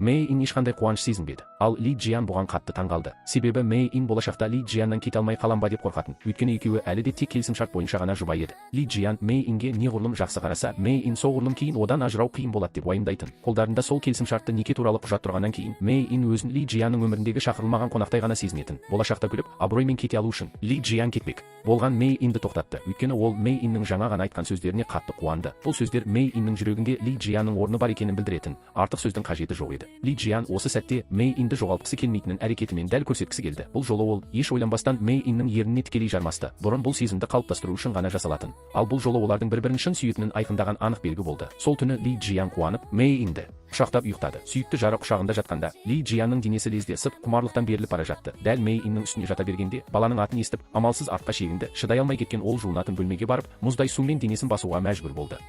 Мэй Ин ешқандай қуаныш сезінбеді. Ал Ли Джиян бұған қатты таңғалды. Себебі Мэй Ин болашақта Ли Джияннан кете алмай қалам ба деп қорқатын. Өйткені екеуі әлі де тек келісімшарт бойынша ғана жұбай еді. Ли Джиян Мэй Инге неғұрлым жақсы қараса, Мэй Ин соғұрлым кейін одан ажырау қиын болады деп уайымдайтын. Қолдарында сол келісімшартты, неке туралы құжат тұрғаннан кейін, Мэй Ин өзін Ли Джиянның өміріндегі шақырылмаған қонақтай ғана сезінетін. Болашақта күліп, абыроймен кете алу үшін Ли Джиян кетпек болған Мэй Инді тоқтатты. Өйткені ол Мэй Иннің жаңа ғана айтқан сөздеріне қатты қуанды. Бұл сөздер Мэй Иннің жүрегінде Ли Джиянның орны бар екенін білдіретін. Артық сөздің қажеті жоқ еді. Ли Джиян осы сәтте Мэй Инді жоғалтқысы келмейтінін әрекетімен дәл көрсеткісі келді. Бұл жолы ол еш ойланбастан Мэй Иннің ерніне тікелей жармасты. Бұрын бұл сезімді қалыптастыру үшін ғана жасалатын. Ал бұл жолы олардың бір-бірін шын сүйетінін айқындаған анық белгі болды. Сол түні Ли Джиян қуанып, Мэй Инді құшақтап ұйықтады. Сүйікті жары құшағында жатқанда, Ли Джиянның денесі лезде ысып, құмарлықтан беріліп бара жатты. Дәл Мэй Иннің үстіне жата бергенде, баланың атын естіп, амалсыз артқа шегінді. Шыдай алмай кеткен ол жуынатын бөлмеге барып, мұздай сумен денесін басуға мәжбүр болды.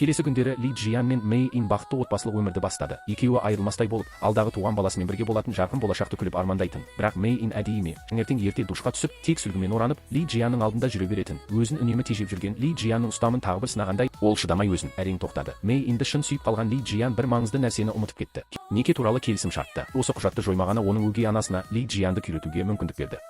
Келесі күндері Ли Джиян мен Мэй Ин бақытты отбасылық өмірді бастады. Екеуі айырылмастай болып, алдағы туған баласымен бірге болатын жарқын болашақты күліп армандайтын. Бірақ Мэй Ин әдейі ме, таңертең ерте душқа түсіп, тек сүлгімен оранып, Ли Джиянның алдында жүре беретін. Өзін үнемі тежеп жүрген Ли Джиянның ұстамын тағы бір сынағандай, ол шыдамай өзін әрең тоқтады. Мэй Инді шын сүйіп қалған Ли Джиян бір маңызды нәрсені ұмытып кетті. Неке туралы келісім шартты. Осы құжатты жоймағаны оның өгей анасына Ли Джиянды күйретуге мүмкіндік берді.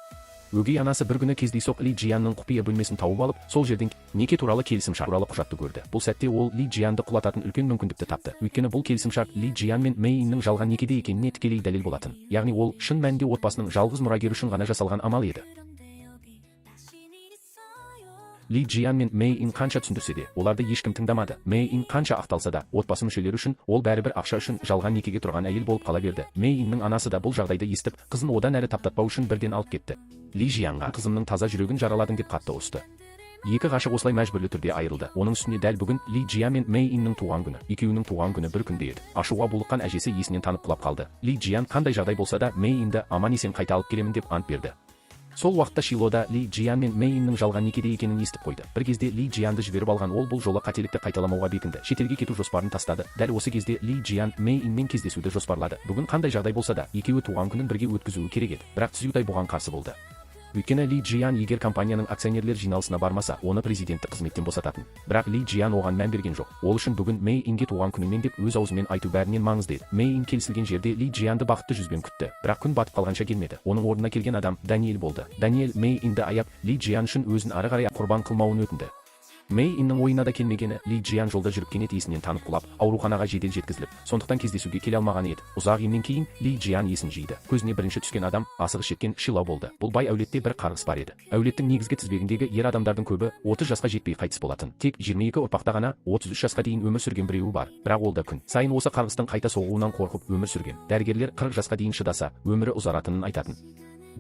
Өгей анасы бір күні кездейсоқ Ли Джиянның құпия бөлмесін тауып алып, сол жерден неке туралы келісім шарт туралы құжатты көрді. Бұл сәтте ол Ли Джиянды құлататын үлкен мүмкіндікті тапты. Өйткені бұл келісімшарт Ли Джиян мен Мэй Иннің жалған некеде екеніне тікелей дәлел болатын. Яғни ол шын мәнінде отбасының жалғыз мұрагері үшін ғана жасалған амал еді. Ли Джиян мен Мэй Ин қанша түсіндірсе де, оларды ешкім тыңдамады. Мэй Ин қанша ақталса да, отбасы мүшелері үшін ол бәрібір ақша үшін жалған некеге тұрған әйел болып қала берді. Мэй Иннің анасы да бұл жағдайды естіп, қызын одан әрі таптатпау үшін бірден алып кетті. Ли Джиянға «Қызымның таза жүрегін жараладың» деп қатты ұрысты. Екі ғашық осылай мәжбүрлі түрде айырылды. Оның үстіне дәл бүгін Ли Джиян мен Мэй Иннің туған күні. Екеуінің туған күні бір күнде еді. Ашуға булыққан әжесі есінен танып құлап қалды. Ли Джиян қандай жағдай болса да, Мэй Инді аман есен қайта алып келемін деп ант берді. Сол уақытта Шилода Ли Джиян мен Мэй Иннің жалған некеде екенін естіп қойды. Бір кезде Ли Джиянды жіберіп алған ол бұл жолы қателікті қайталамауға бекінді. Шетелге кету жоспарын тастады. Дәл осы кезде Ли Джиян Мэй Инмен кездесуді жоспарлады. Бүгін қандай жағдай болса да, екеуі туған күнін бірге өткізуі керек еді. Бірақ Цзютай бұған қарсы болды. Өйткені Ли Джиян егер компанияның акционерлер жиналысына бармаса, оны президенттік қызметтен босататын. Бірақ Ли Джиян оған мән берген жоқ. Ол үшін бүгін Мэй Инге «Туған күніңмен» деп өз аузымен айту бәрінен маңызды еді. Мэй Ин келісілген жерде Ли Джиянды бақытты жүзбен күтті. Бірақ күн батып қалғанша келмеді. Оның орнына келген адам Даниэль болды. Даниэль Мэй Инді аяп, Ли Джиян үшін өзін ары қарай құрбан қылмауын өтінді. Мэй Иннің ойына да келмегені, Ли Джиян жолда жүріп кенет есінен танып құлап, ауруханаға жедел жеткізіліп, сондықтан кездесуге келе алмаған еді. Ұзақ емнен кейін Ли Джиян есін жиды. Көзіне бірінші түскен адам асығыс жеткен Шило болды. Бұл бай әулетте бір қарғыс бар еді. Әулеттің негізгі тізбегіндегі ер адамдардың көбі 30 жасқа жетпей қайтыс болатын. Тек 22 ұрпақта ғана 33 жасқа дейін өмір сүрген біреуі бар. Бірақ ол да күн сайын осы қарғыстың қайта соғуынан қорқып өмір сүрген. Дәрігерлер 40 жасқа дейін шыдаса, өмірі ұзаратынын айтатын.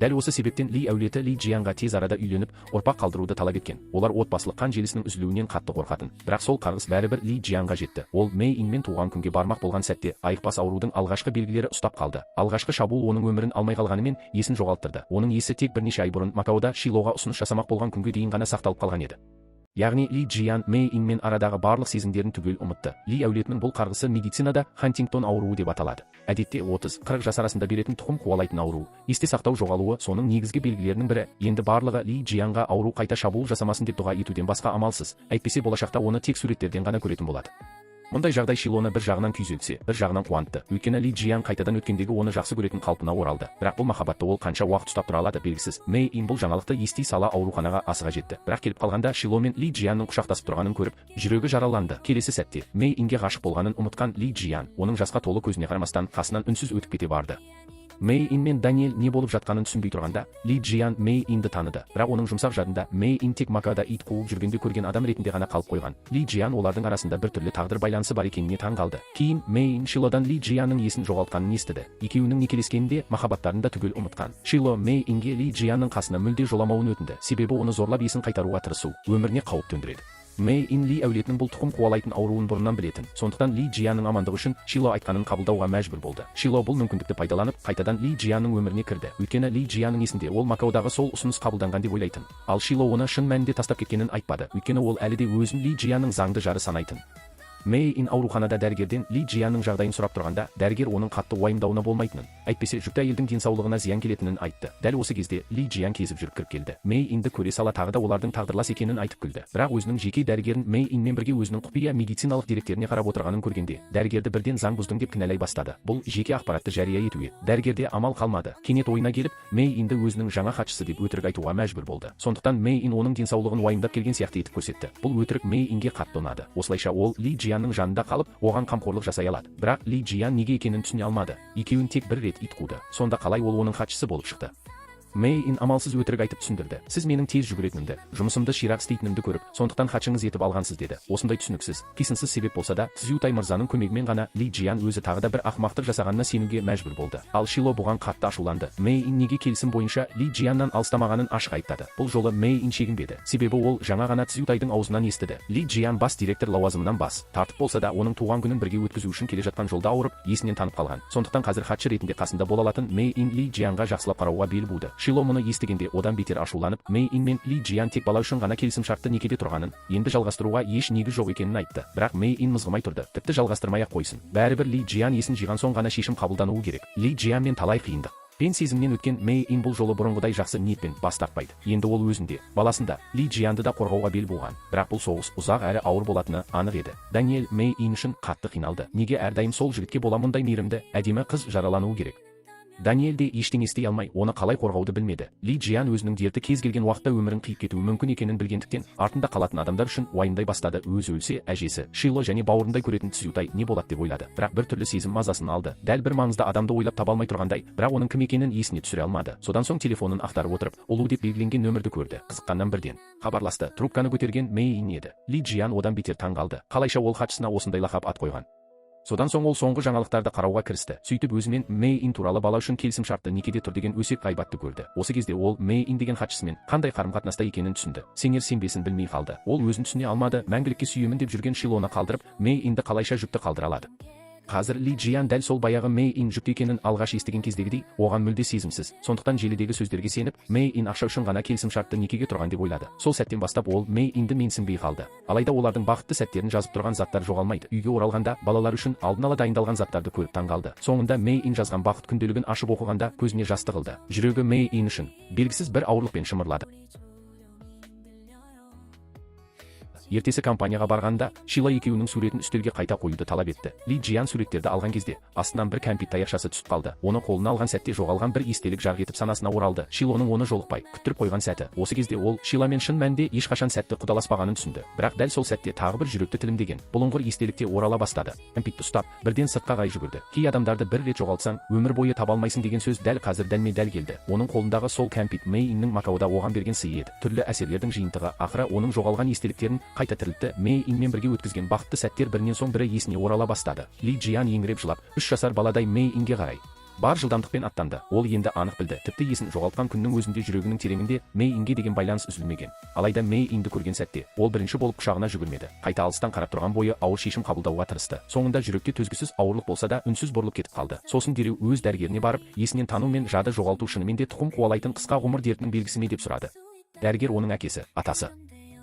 Дәл осы себептен Ли әулеті Ли Джиянға тез арада үйленіп, ұрпақ қалдыруды талап еткен. Олар отбасылық қан желісінің үзілуінен қатты қорқатын. Бірақ сол қарғыс бәрібір Ли Джиянға жетті. Ол Мэй Инмен туған күнге бармақ болған сәтте айықпас аурудың алғашқы белгілері ұстап қалды. Алғашқы шабуыл оның өмірін алмай қалғанымен, есін жоғалттырды. Оның есі тек бірнеше ай бұрын Макаода Шилоға ұсыныс жасамақ болған күнге дейін ғана сақталып қалған еді. Яғни Ли Джиян Мэй Инмен арадағы барлық сезімдерін түгел ұмытты. Ли әулетінің бұл қарғысы медицинада Хантингтон ауруы деп аталады. Әдетте 30-40 жас арасында беретін тұқым қуалайтын ауру. Есте сақтау жоғалуы соның негізгі белгілерінің бірі. Енді барлығы Ли Джиянға ауру қайта шабуыл жасамасын деп дұға етуден басқа амалсыз. Әйтпесе болашақта оны тек суреттерден ғана көретін болады. Мұндай жағдай Шилоны бір жағынан күйзелтсе, бір жағынан қуантты. Өйткені Ли Джиян қайтадан өткендегі оны жақсы көретін қалпына оралды. Бірақ бұл махаббатты ол қанша уақыт ұстап тұра алады, белгісіз. Мэй Ин бұл жаңалықты ести сала ауруханаға асыға жетті. Бірақ келіп қалғанда Шило мен Ли Джиянның құшақтасып тұрғанын көріп, жүрегі жараланды. Келесі сәтте Мэй Инге ғашық болғанын ұмытқан Ли Джиян оның жасқа толы көзіне қарамастан, қасынан үнсіз өтіп кете барды. Мэй Ин мен Даниэль не болып жатқанын түсінбей тұрғанда, Ли Джиян Мэй Инді таныды. Бірақ оның жұмсақ жадында Мэй Ин тек Макаода ит қуып жүргенде көрген адам ретінде ғана қалып қойған. Ли Джиян олардың арасында бір түрлі тағдыр байланысы бар екеніне таң қалды. Кейін Мэй Ин Шилодан Ли Джиянның есін жоғалтқанын естіді. Екеуінің некелескенін де, махаббаттарын да түгел ұмытқан. Шило Мэй Инге Ли Джиянның қасына мүлде жоламауын өтінді. Себебі оны зорлап есін қайтаруға тырысу өміріне қауіп төндіреді. Мэй Ин Ли әулетінің бұл тұқым қуалайтын ауруын бұрыннан білетін. Сондықтан Ли Джиянның амандығы үшін Шило айтқанын қабылдауға мәжбүр болды. Шило бұл мүмкіндікті пайдаланып, қайтадан Ли Джиянның өміріне кірді. Өйткені Ли Джиянның есінде ол Макаодағы сол ұсыныс қабылданған деп ойлайтын. Ал Шило оны шын мәнінде тастап кеткенін айтпады. Өйткені ол әлі де өзін Ли Джиянның заңды жары санайтын. Мэй Ин ауруханада дәрігерден Ли Джианның жағдайын сұрап тұрғанда, дәрігер оның қатты уайымдауына болмайтынын, әйтпесе жүкті әйелдің денсаулығына зиян келетінін айтты. Дәл осы кезде Ли Джиан кезіп жүріп кіріп келді. Мэй Инді көре сала тағы да олардың тағдырлас екенін айтып күлді. Бірақ өзінің жеке дәрігерін Мэй Инмен бірге өзінің құпия медициналық деректеріне қарап отырғанын көргенде, дәрігерді бірден заң бұздың деп кінәлай бастады. Бұл жеке ақпаратты жария етуге дәрігерде амал қалмады. Кенет ойына келіп, Мэй Инді өзінің жаңа хатшысы деп өтірік айтуға мәжбүр болды. Сондықтан Мэй Ин оның денсаулығын уайымдап келген сияқты етіп көрсетті. Бұл өтірік Мэй Инге қатты ұнады. Осылайша ол Ли Джианның жанында қалып, оған қамқорлық жасай алады. Бірақ Ли Джиан неге екенін түсіне алмады. Екеуін тек бір рет ит қуды. Сонда қалай ол оның хатшысы болып шықты? Мэй Ин амалсыз өтірік айтып түсіндірді. «Сіз менің тез жүгіретінімді, жұмысымды ширақ істейтінімді көріп, сондықтан хатшыңыз етіп алғансыз», – деді. Осындай түсініксіз, қисынсыз себеп болса да, Цзютай мырзаның көмегімен ғана Ли Джиан өзі тағы да бір ақымақтық жасағанына сенуге мәжбүр болды. Ал Шило бұған қатты ашуланды. Мэй Ин неге келісім бойынша Ли Джианнан алыстамағанын ашық айыптады. Бұл жолы Мэй Ин шегінбеді. Себебі ол жаңа ғана Цзютайдың аузынан естіді. Ли Джиан бас директор лауазымынан бас тартып болса да, оның туған күнін бірге өткізу үшін келе жатқан жолда ауырып, есінен танып қалған. Сондықтан қазір хатшы ретінде қасында бола алатын Мэй Ин Ли Джианға жақсылап қарауға бел буды. Шило мұны естігенде одан бетер ашуланып, Мэй Ин мен Ли Джиан тек бала үшін ғана келісімшартты некеде тұрғанын, енді жалғастыруға еш негіз жоқ екенін айтты. Бірақ Мэй Ин мызғымай тұрды. Тіпті жалғастырмай ақ қойсын. Бәрібір Ли Джиан есін жиған соң ғана шешім қабылдануы керек. Ли Джианмен талай қиындық пен сезімнен өткен Мэй Ин бұл жолы бұрынғыдай жақсы ниетпен бас тартпайды. Енді ол өзінде, баласында, Ли Джианды да қорғауға бел буған. Бірақ бұл соғыс ұзақ әрі ауыр болатыны анық еді. Даниэль Мэй Ин үшін қатты қиналды. Неге әрдайым сол жігітке бола мұндай мейірімді, әдемі қыз жаралануы керек? Даниэль де ештеңе істей алмай, оны қалай қорғауды білмеді. Ли Джиан өзінің дерті кез келген уақытта өмірін қиып кетуі мүмкін екенін білгендіктен, артында қалатын адамдар үшін уайымдай бастады. Өзі өлсе, әжесі, Шило және бауырындай көретін Цзютай не болады деп ойлады. Бірақ бір түрлі сезім мазасын алды. Дәл бір маңызды адамды ойлап таба алмай тұрғандай, бірақ оның кім екенін есіне түсіре алмады. Содан соң телефонын ақтарып отырып, Ұлу деп белгіленген нөмірді көрді. Қызыққаннан бірден хабарласты. Трубканы көтерген Мэй Ин еді. Ли Джиан одан бетер таң қалды. Қалайша ол хатшысына осындай лақап ат қойған? Содан соң ол соңғы жаңалықтарды қарауға кірісті. Сөйтіп өзімен Мэй Ин туралы бала үшін келісімшартты некеде тұр деген өсек ғайбатты көрді. Осы кезде ол Мэй Ин деген хатшысымен қандай қарым-қатынаста екенін түсінді. Сенер сенбесін білмей қалды. Ол өзін түсіне алмады. Мәңгілікке сүйемін деп жүрген Шилоны қалдырып, Мэй Инді қалайша жүкті қалдыра алады? Қазір Ли Джиан дәл сол баяғы Мэй Ин жүкті екенін алғаш естіген кездегідей, оған мүлде сезімсіз. Сондықтан желідегі сөздерге сеніп, Мэй Ин ақша үшін ғана келісімшартты некеге тұрған деп ойлады. Сол сәттен бастап ол Мэй Инді менсінбей қалды. Алайда олардың бақытты сәттерін жазып тұрған заттар жоғалмайды. Үйге оралғанда балалар үшін алдын ала дайындалған заттарды көріп таң қалды. Соңында Мэй Ин жазған бақыт күнделігін ашып оқығанда, көзіне жас тығылды. Жүрегі Мэй Ин үшін белгісіз бір ауырлықпен шымырлады. Ертесі компанияға барғанда, Шила екеуінің суретін үстелге қайта қоюды талап етті. Ли Джиан суреттерді алған кезде астынан бір кәмпит таяқшасы түсіп қалды. Оны қолына алған сәтте жоғалған бір естелік жарқ етіп санасына оралды. Шилоның оны жолықпай күттіріп қойған сәті. Осы кезде ол Шиламен шын мәнінде ешқашан сәтті құдаласпағанын түсінді. Бірақ дәл сол сәтте тағы бір жүректі тілімдеген бұлыңғыр естелікте орала бастады. Кәмпитті ұстап, бірден сыртқа қарай жүгірді. Кей адамдарды бір рет жоғалтсаң, өмір бойы таба алмайсың деген сөз дәл қазір дәлме дәл келді. Оның қолындағы сол кәмпит Мэй Иннің Макаода оған берген сыйы еді. Түрлі әсерлердің жиынтығы ақыры оның жоғалған естеліктерін қайта тірілтті. Мэй Инмен бірге өткізген бақытты сәттер бірінен соң бірі есіне орала бастады. Ли Джиан еңіреп жылап, 3 жасар баладай Мэй Инге қарай бар жылдамдықпен аттанды. Ол енді анық білді: тіпті есін жоғалтқан күннің өзінде жүрегінің тереңінде Мэй Инге деген байланыс үзілмеген. Алайда Мэй Инді көрген сәтте ол бірінші болып құшағына жүгірмеді. Қайта алыстан қарап тұрған бойы ауыр шешім қабылдауға тырысты. Соңында жүректе төзгісіз ауырлық болса да, үнсіз бұрылып кетіп қалды. Сосын дереу өз дәрігеріне барып, есінен тану мен жады жоғалту шынымен де тұқым қуалайтын қысқа ғұмыр дертінің белгісі ме деп сұрады. Дәрігер оның әкесі, атасы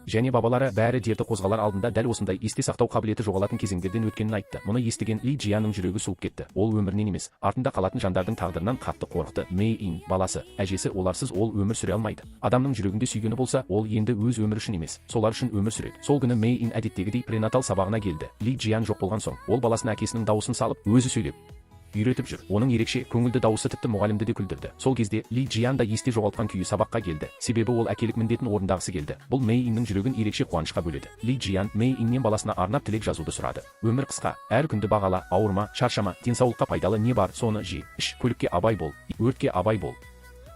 және бабалары бәрі дерті қозғалар алдында дәл осындай есте сақтау қабілеті жоғалатын кезеңдерден өткенін айтты. Мұны естіген Ли Джианның жүрегі суып кетті. Ол өмірінен емес, артында қалатын жандардың тағдырынан қатты қорықты. Мэй Ин, баласы, әжесі. Оларсыз ол өмір сүре алмайды. Адамның жүрегінде сүйгені болса, ол енді өз өмірі үшін емес, солар үшін өмір сүреді. Сол күні Мэй Ин әдеттегідей пренатал сабағына келді. Ли Джиан жоқ болған соң, ол баласына әкесінің дауысын салып, өзі сөйлеп үйретіп жүр. Оның ерекше көңілді дауысы тіпті мұғалімді де күлдірді. Сол кезде Ли Джиан да есте жоғалтқан күйі сабаққа келді, себебі ол әкелік міндетін орындағысы келді. Бұл Мэй Иннің жүрегін ерекше қуанышқа бөледі. Ли Джиан Мэй Иннен баласына арнап тілек жазуды сұрады. «Өмір қысқа, әр күнді бағала, ауырма, шаршама, денсаулыққа пайдалы не бар, соны же, іш, көлікке абай бол, өртке абай бол».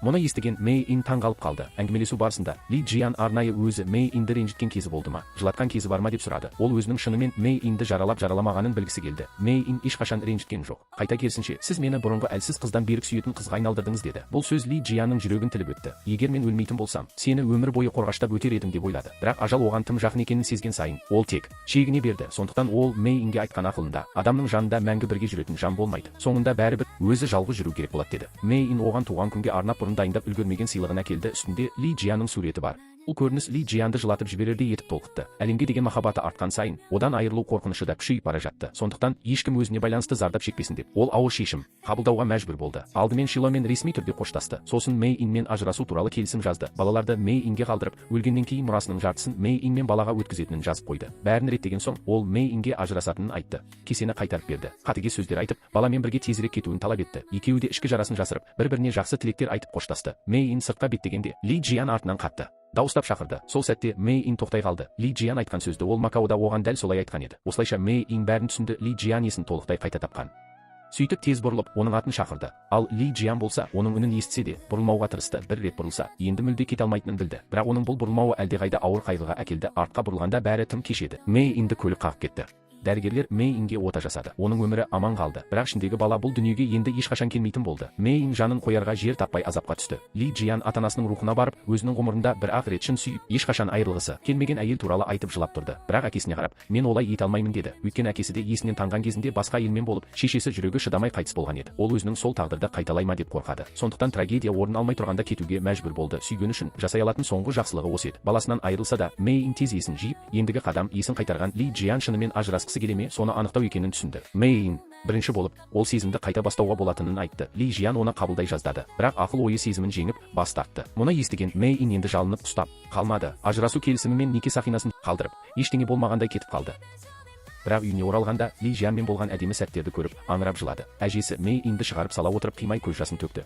Мұны естіген Мэй Ин таң қалып қалды. Әңгімелесу барысында Ли Джиан арнайы өзі Мэй Инді ренжіткен кезі болды ма, жылатқан кезі бар ма деп сұрады. Ол өзінің шынымен Мэй Инді жаралап жараламағанын білгісі келді. Мэй Ин ешқашан ренжіткен жоқ. Қайта керісінше, «Сіз мені бұрынғы әлсіз қыздан берік сүйетін қызға айналдырдыңыз», – деді. Бұл сөз Ли Джианның жүрегін тіліп өтті. «Егер мен өлмейтін болсам, сені өмір бойы қорғаштап өтер едім», – деп ойлады. Бірақ ажал оған тым жақын екенін сезген сайын ол тек шегіне берді. Сондықтан ол Мэй Инге айтқан ақылында: «Адамның жанында мәңгі бірге жүретін жан болмайды, соңында бәрібір өзі жалғыз жүру керек болады», – деді. Мэй Ин оған туған күнге арнап бұрын дайындап үлгермеген сыйлығын әкелді. Үстінде Ли Джианның суреті бар. Бұл көрініс Ли Джианды жылатып жіберердей етіп толқытты. Әлемге деген махаббаты артқан сайын, одан айырылу қорқынышы да күшейіп бара жатты. Сондықтан ешкім өзіне байланысты зардап шекпесін деп, ол ауыр шешім қабылдауға мәжбүр болды. Алдымен Шиломен ресми түрде қоштасты. Сосын Мэй Инмен ажырасу туралы келісім жазды. Балаларды Мэй Инге қалдырып, өлгеннен кейін мұрасының жартысын Мэй Ин мен балаға өткізетінін жазып қойды. Бәрін реттеген соң, ол Мэй Инге ажырасатынын айтты. Кесені қайтарып берді. Қатыгез сөздер айтып, баламен бірге тезірек кетуін талап етті. Екеуі де ішкі жарасын жасырып, бір-біріне жақсы тілектер айтып қоштасты. Мэй Ин сыртқа беттегенде, Ли Джиан артынан қатты дауыстап шақырды. Сол сәтте Мэй Ин тоқтай қалды. Ли Джиан айтқан сөзді ол Макаода оған дәл солай айтқан еді. Осылайша Мэй Ин бәрін түсінді. Ли Джиан есін толықтай қайта тапқан. Сөйтіп тез бұрылып, оның атын шақырды. Ал Ли Джиан болса, оның үнін естісе де, бұрылмауға тырысты. Бір рет бұрылса, енді мүлде кете алмайтынын білді. Бірақ оның бұл бұрылмауы әлдеқайда ауыр қайғыға әкелді. Артқа бұрылғанда бәрі тым кеш еді. Мэй Инді көлік қағып кетті. Дәрігерлер Мэй Инге ота жасады. Оның өмірі аман қалды. Бірақ ішіндегі бала бұл дүниеге енді ешқашан келмейтін болды. Мэй Ин жанын қоярға жер таппай азапқа түсті. Ли Джиан ата-анасының рухына барып, өзінің ғұмырында бір-ақ рет шын сүйіп, ешқашан айырылғысы келмеген әйел туралы айтып жылап тұрды. Бірақ әкесіне қарап, «Мен олай ете алмаймын», – деді. Өйткені әкесі де есінен танған кезінде басқа әйелмен болып, шешесі жүрегі шыдамай қайтыс болған еді. Ол өзінің сол тағдырды қайталай ма деп қорқады. Сондықтан трагедия орын алмай тұрғанда кетуге мәжбүр болды. Сүйгені үшін жасай алатын соңғы жақсылығы осы еді. Баласынан айырылса да, Мэй Ин тез есін жиып, ендігі қадам есін қайтарған Ли Джиан шынымен ажырасқысы келе ме, соны анықтау екенін түсінді. Мэй Ин бірінші болып ол сезімді қайта бастауға болатынын айтты. Ли Жиан оны қабылдай жаздады. Бірақ ақыл ойы сезімін жеңіп, бас тартты. Мұны естіген Мэй Ин енді жалынып ұстап қалмады. Ажырасу келісімі мен неке сақинасын қалдырып, ештеңе болмағандай кетіп қалды. Бірақ үйіне оралғанда Ли Жианмен болған әдемі сәттерді көріп, аңырап жылады. Әжесі Мэй Инді шығарып сала отырып, қимай көз жасын төкті.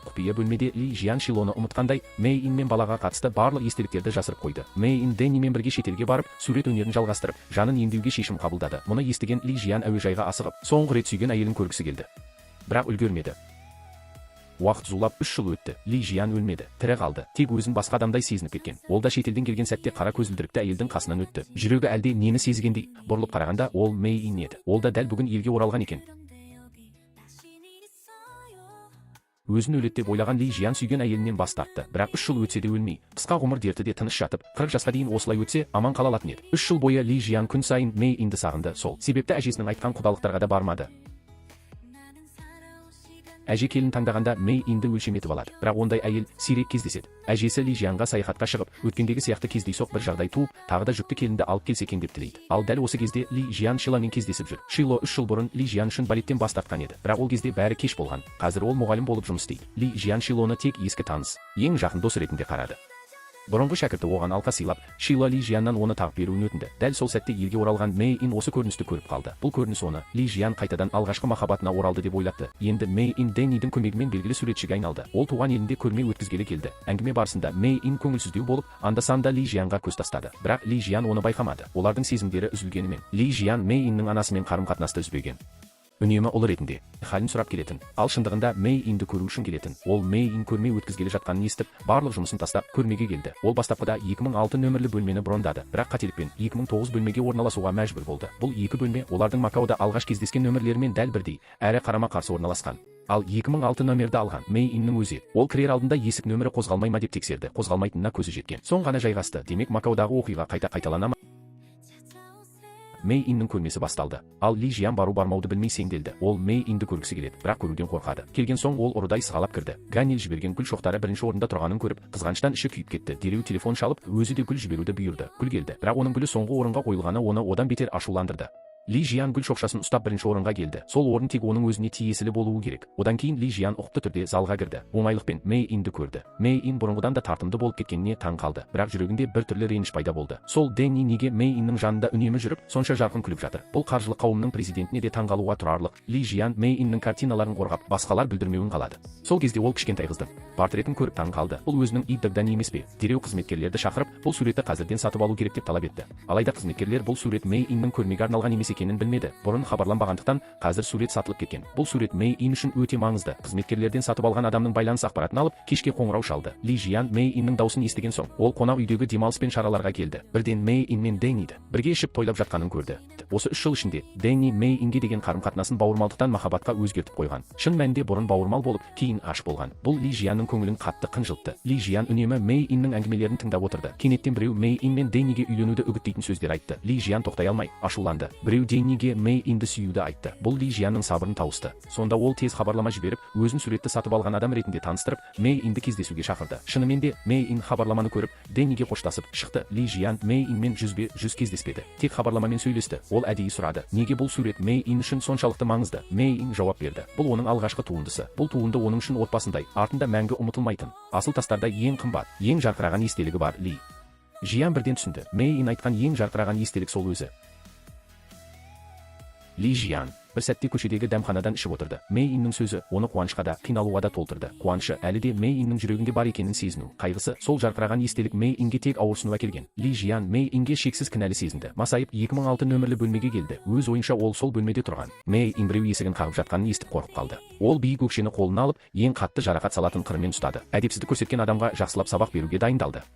Құпия бөлмеде Ли Жиан Шилоны ұмытқандай, Мэй Ин мен балаға қатысты барлық естеліктерді жасырып қойды. Мэй Ин Дэннимен бірге шетелге барып, сурет өнерін жалғастырып, жанын емдеуге шешім қабылдады. Мұны естіген Ли Жиан әуежайға асығып, соңғы рет сүйген әйелін көргісі келді. Бірақ үлгермеді. Уақыт зулап, 3 жыл өтті. Ли Жиан өлмеді, тірі қалды. Тек өзін басқа адамдай сезініп кеткен. Ол да шетелден келген сәтте қара көзілдірікті әйелдің қасынан өтті. Жүрегі әлде нені сезгендей, бұрылып қарағанда, ол Мэй Ин еді. Ол да дәл бүгін елге оралған екен. Өзін өледі деп ойлаған Ли Жиан сүйген әйелінен бас тартты. Бірақ 3 жыл өтсе де өлмей, қысқа ғұмыр дерті де тыныш жатып, 40 жасқа дейін осылай өтсе, аман қала алатын еді. 3 жыл бойы Ли Жиан күн сайын Мэй Инді сағынды. Сол себепті әжесінің айтқан құдалықтарға да бармады. Әже келін таңдағанда Мэй Инді өлшем етіп алады. Бірақ ондай әйел сирек кездеседі. Әжесі Ли Жианға саяхатқа шығып, өткендегі сияқты кездейсоқ бір жағдай туып, тағы да жүкті келінді алып келсе екен деп тілейді. Ал дәл осы кезде Ли Жиан Шиламен кездесіп жүр. Шило 3 жыл бұрын Ли Жиан үшін балеттен бас тартқан еді. Бірақ ол кезде бәрі кеш болған. Қазір ол мұғалім болып жұмыс істейді. Ли Жиан Шилоны тек ескі таныс, ең жақын дос ретінде қарады. Бұрынғы шәкірті оған алқа сыйлап, Шила Ли Жианнан оны тағып беруін өтінді. Дәл сол сәтте елге оралған Мэй Ин осы көріністі көріп қалды. Бұл көрініс оны Ли Жиан қайтадан алғашқы махаббатына оралды деп ойлатты. Енді Мэй Ин Дэннидің көмегімен белгілі суретшіге айналды. Ол туған елінде көрме өткізгелі келді. Әңгіме барысында Мэй Ин көңілсіздеу болып, анда-санда Ли Жианға көз тастады. Бірақ Ли Жиан оны байқамады. Олардың сезімдері үзілгенімен, Ли Жиан Мэй Иннің анасымен қарым-қатынасты үзбеген. Үнемі ұлы ретінде халін сұрап келетін. Ал шындығында Мэй Инді көру үшін келетін. Ол Мэй Ин көрме өткізгелі жатқанын естіп, барлық жұмысын тастап, көрмеге келді. Ол бастапқыда 2006 нөмірлі бөлмені брондады, бірақ қателікпен 2009 бөлмеге орналасуға мәжбүр болды. Бұл екі бөлме олардың Макаода алғаш кездескен нөмірлерімен дәл бірдей әрі қарама-қарсы орналасқан. Ал 2006 нөмерді алған Мэй Иннің өзі еді. Ол кірер алдында есік нөмірі қозғалмай ма деп тексерді. Қозғалмайтынына көзі жеткен соң ғана жайғасты. Демек, Макаодағы оқиға қайта қайталана ма? Мэй Иннің көрмесі басталды. Ал Ли Жиан бару бармауды білмей сенделді. Ол Мэй Инді көргісі келеді, бірақ көруден қорқады. Келген соң ол ұрыдай сығалап кірді. Ганнел жіберген гүл шоқтары бірінші орында тұрғанын көріп, қызғаныштан іші күйіп кетті. Дереу телефон шалып, өзі де гүл жіберуді бұйырды. Гүл келді, бірақ оның гүлі соңғы орынға қойылғаны оны одан бетер ашуландырды. Ли Жиан гүл шоқшасын ұстап бірінші орынға келді. Сол орын тек оның өзіне тиесілі болуы керек. Одан кейін Ли Жиан ұқыпты түрде залға кірді. Оңайлықпен Мэй Инді көрді. Мэй Ин бұрынғыдан да тартымды болып кеткеніне таң қалды. Бірақ жүрегінде бір түрлі реніш пайда болды. Сол Дэнни неге Мэй Иннің жанында үнемі жүріп, сонша жарқын күліп жатыр? Бұл қаржылық қауымның президентіне де таң қалуға тұрарлық. Ли Жиан Мэй Иннің картиналарын қорғап, басқалар бүлдірмеуін қалады. Сол кезде ол кішкентай қыздың портретін көріп таң қалды. Бұл өзінің Иддагдан емес пе? Дереу қызметкерлерді шақырып, бұл суретті қазірден сатып алу керек деп талап етті. Алайда қызметкерлер бұл сурет Мэй Иннің көрмеге арналған емес екенін білмеді. Бұрын хабарланбағандықтан, қазір сурет сатылып кеткен. Бұл сурет Мэй Ин үшін өте маңызды. Қызметкерлерден сатып алған адамның байланыс ақпаратын алып, кешке қоңырау шалды. Ли Жиан Мэй Иннің даусын естіген соң, ол қонақ үйдегі демалыс пен шараларға келді. Бірден Мэй Ин мен Дэнниді бірге ішіп тойлап жатқанын көрді. Осы 3 жыл ішінде Дэнни Мэй Инге деген қарым-қатынасын бауырмалдықтан махаббатқа өзгертіп қойған. Шын мәнінде бұрын бауырмал болып, кейін ғашық болған. Бұл Ли Жианның көңілін қатты қынжылтты. Ли Жиан үнемі Мэй Иннің әңгімелерін тыңдап отырды. Кенеттен біреу Мэй Ин мен Дэнниге үйленуді үгіттейтін сөздер айтты. Ли Жиан тоқтай алмай ашуланды. Біреу Біреу Денниге Мэй Инді сүюді айтты. Бұл Ли Жианның сабырын тауысты. Сонда ол тез хабарлама жіберіп, өзін суретті сатып алған адам ретінде таныстырып, Мэй Инді кездесуге шақырды. Шынымен де, Мэй Ин хабарламаны көріп, Денниге қоштасып шықты. Ли Жиан Мэй Инмен жүзбе жүз кездеспеді. Тек хабарламамен сөйлесті. Ол әдейі сұрады: неге бұл сурет Мэй Ин үшін соншалықты маңызды? Мэй Ин жауап берді: бұл оның алғашқы туындысы. Бұл туынды оның үшін отбасындай, артында мәңгі ұмытылмайтын, асыл тастарда ең қымбат, ең жарқыраған естелігі бар. Ли Жиян бірден түсінді: Мэй Ин айтқан ең жарқыраған естелік сол өзі. Ли Жиян бір сәтте көшедегі дәмханадан ішіп отырды. Мэй Иннің сөзі оны қуанышқа да, қиналуға да толтырды. Қуанышы — әлі де Мэй Иннің жүрегінде бар екенін сезіну. Қайғысы — сол жарқыраған естелік Мэй Инге тек ауырсыну әкелген. Ли Жиян Мэй Инге шексіз кінәлі сезінді. Масайып, 2006 нөмірлі бөлмеге келді. Өз ойынша, ол сол бөлмеде тұрған. Мэй Ин біреу есігін қағып жатқанын естіп, қорқып қалды. Ол биік өкшені қолына алып, ең қатты жарақат салатын қырымен ұстады. Әдепсіздік көрсеткен адамға жақсылап сабақ беруге дайындалды.